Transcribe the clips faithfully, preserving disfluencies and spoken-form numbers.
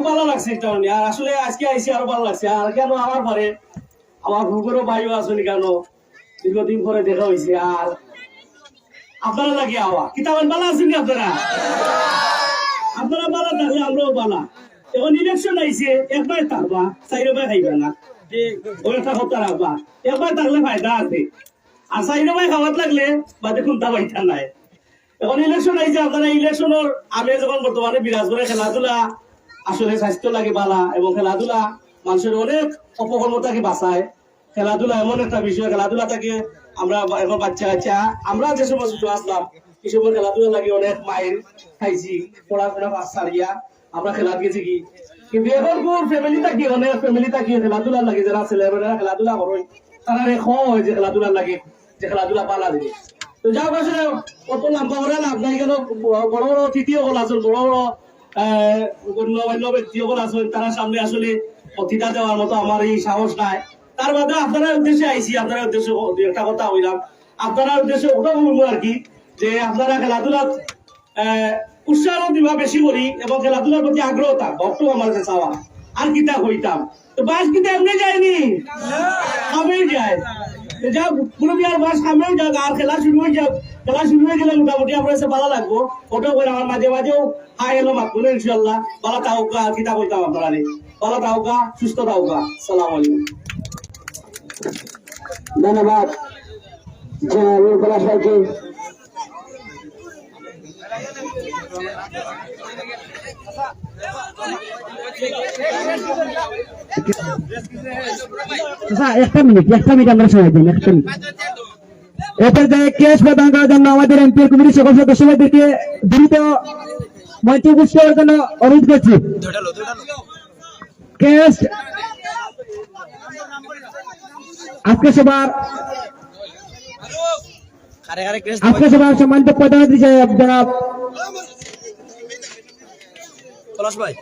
ভালা লাগছে একটা মানে। আর আসলে আজকে আইছি, আরো ভালা লাগছে। আর কেন আমার পরে আমার হুজুরও ভাইও আছইন কেন, দীর্ঘদিন পরে দেখা অইছে। আর আপনারার লাগি আওয়া, কিতা ভালা আছইন নি আপনারা? আপনারা ভালা থাকলে আমরাও ভালা। এখন ইলেকশন আইছে, একবার থাকবা, চাইরোবায় খাইবা না। ও একটা কথা রাখবা, একবার থাকলে ফায়দা আছে। আর চাইরোবায় খাওয়াত লাগলে বাদে কুন্তা পাইতা নায়। এখন ইলেকশন আইছে, আপনারা ইলেকশনর আমেজ যখন বর্তমানে বিরাজ করে, খেলাধুলা আসলে স্বাস্থ্য লাগি ভালা এবং খেলাধুলা মানষর অনেক অপকর্ম থাকি বাঁচায়। খেলাধুলা এমন একটা বিষয়, খেলাধুলা থাকি আমরা বা-, এখন বাচ্চা কাচ্চা, আমরা যে সময় ছোট আছলাম, ই সময় খেলাধুলা লাগি অনেক মাইর খাইছি, পড়াশোনা বাদ ছাড়িয়া আমরা খেলাত গেছি কি। কিন্তু এখন কোন ফ্যামিলি থাকি, অনেক ফ্যামিলি থাকি খেলাধুলা লাগি, যারা ছেলেমেয়েরা খেলাধুলা করইন, তারারে কওয়া অয় যে খেলাধুলা লাগি, যে খেলাধুলা ভালা জিনিস। তো যাও, আসলে অত লম্বা করা লাভ নাই, কেন বড় বড় অতিথি অকল আছইন, বড় বড়, আহ, গণ্যমান্য ব্যক্তি অকল আছইন, তারার সামনে আসলে বক্তৃতা দেওয়ার মতো আমার এই সাহস নাই। তার বাদে আপনারার উদ্দেশ্যে আইছি, আপনারার উদ্দেশ্যে দুই একটা কথা কইলাম, আপনারার উদ্দেশ্যে ওটা বলবো আর কি, যে আপনারা খেলাধুলা, আহ, উৎসাহ দিবা বেশি করি এবং খেলাধুলার প্রতি আগ্রহ থাকবা, অটুকু আমার কাছে চাওয়া। আর কিতা কইতাম, তো বাঁশ কিতা এমনে যায়নি, কামেই যায়। তো যাক, পুরো বিয়ার বাঁশ কামেই যাক, আর খেলা শুরু অই যাক। খেলা শুরু অই গেলে মোটামুটি আমরা এসে ভালা লাগবো। ওটাও করে আমার মাঝে মাঝেও হাই হ্যালো মাত বলে ইনশাল্লাহ। ভালা থাকউক্কা, আর কিতা কইতাম আপনারারে। ভালা থাকউক্কা, সুস্থ থাকউক্কা। সালাম আলাইকুম। ধন্যবাদ জনাব পলাশ ভাইকে। আচ্ছা, একটা মিনিট, একটা মিনিট আমরা সময় দিন, একটা মিনিট। এরপর যে ক্যাশ প্রদান করার জন্য আমাদের এমপি কমিটির সকল সদস্যদেরকে দ্রুত মঞ্চে উপস্থিত হওয়ার জন্য অনুরোধ করছি। ক্যাশ আজকে সবার আজকে সভার সম্মানিত প্রধান অতিথি সাহেব জনাব পলাশ ভাই,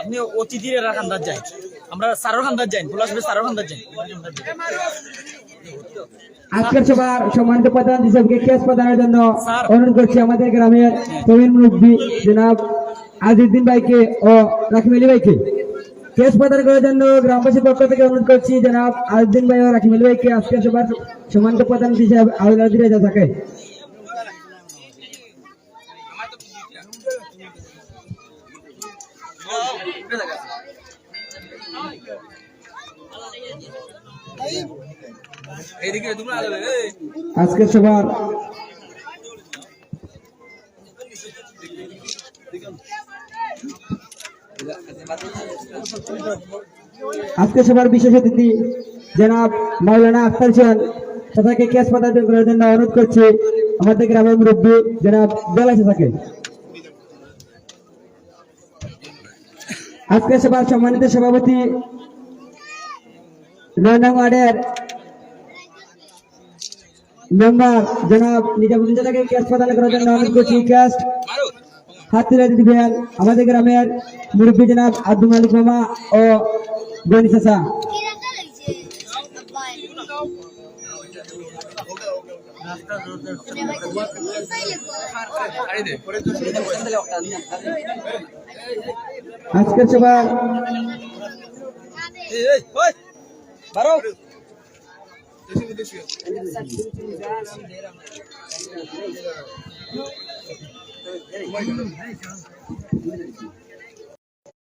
আপনি অতিথির এরা কান্দাত যাই, আমরা স্যারর কান্দাত যাই, পলাশ ভাই স্যারর কান্দাত যাই। আজকের সভার সম্মানিত প্রধান অতিথি সাহেবকে ক্যাশ প্রদানের জন্য অনুরোধ করছি আমাদের গ্রামের প্রবীণ মুরব্বী জনাব আজিউদ্দিন ভাইকে ও রাকিব আলী ভাইকে। ক্যাশ প্রদান করার জন্য গ্রামবাসীর পক্ষ থেকে অনুরোধ করছি জনাব আজিউদ্দিন ভাই ও রাকিব আলী ভাইকে আজকের সভার সম্মানিত প্রধান অতিথি হিসাবে আওলাদ রাজা থাকে। আজকের সভার আজকের সভার বিশেষ অতিথি জনাব মাওলানা আখতার হোসেন চাচাকে ক্যাশ প্রদান করার জন্য অনুরোধ করছি আমাদের গ্রামের মুরব্বী জনাব বেলাল চাচাকে। আজকের সভার সম্মানিত সভাপতি নয় নং ওয়ার্ডের মেম্বার জনাব নিজামুদ্দিন চাচাকে ক্যাশ প্রদান করার জন্য অনুরোধ করছি। ক্যাশ হাত তুলে দিবেন আমাদের গ্রামের মুরব্বী জনাব আব্দুল মালিক মামা ও গনি চাচা। আজকের সভা